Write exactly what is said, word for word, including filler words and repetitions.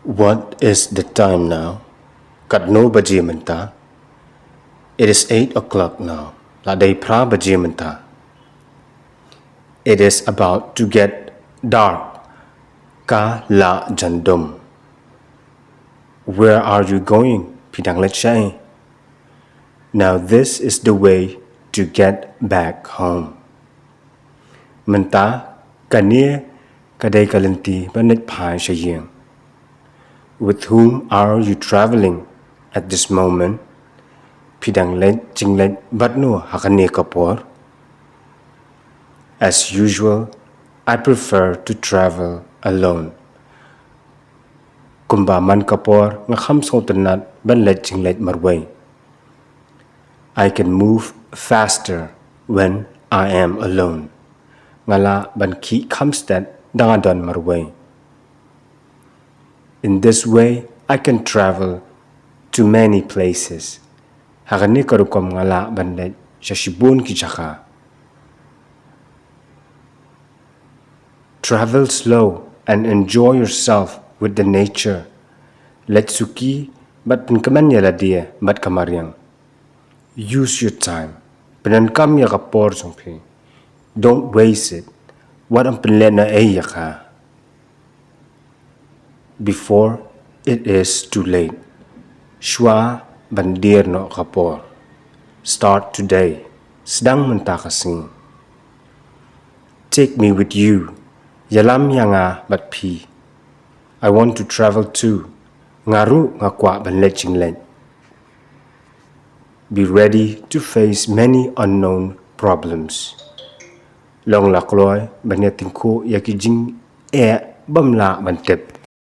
What is the time now? Katno baje mynta? It is eight o'clock now. La dei phra baje mynta. It is about to get dark. Ka la jan dum. Where are you going? Phi dang leit shaei? Now this is the way to get back home. Mynta kane ka dei ka lynti ban leit phai sha ïing. With whom are you traveling at this moment? Phi dang leit jingleit bad no ha kane ka por? As usual, I prefer to travel alone. Kumba man ka por, nga kham sngewtynnat ban leit jingleit marwei. I can move faster when I am alone. Nga lah ban khih kham stet da nga don marwei. In this way, I can travel to many places. Ha kane ka rukom nga lah ban leit sha shibun ki jaka. Travel slow and enjoy yourself with the nature. Leit suki bad pynkmen ïa lade bad ka mariang. Use your time. Pyndonkam ïa ka por jong phi. Don't waste it. Wat ym pynlehnohei ïa ka. Before it is too late. Shuwa ban dier noh ka por. Start today. Sdang mynta ka sngi. Take me with you. Ïalam ïa nga bad phi. I want to travel too. Nga ruh nga kwah ban leit jingleit. Be ready to face many unknown problems. Long la kloi ban ïatyngkhuh ïa ki jingeh bym lah ban tip.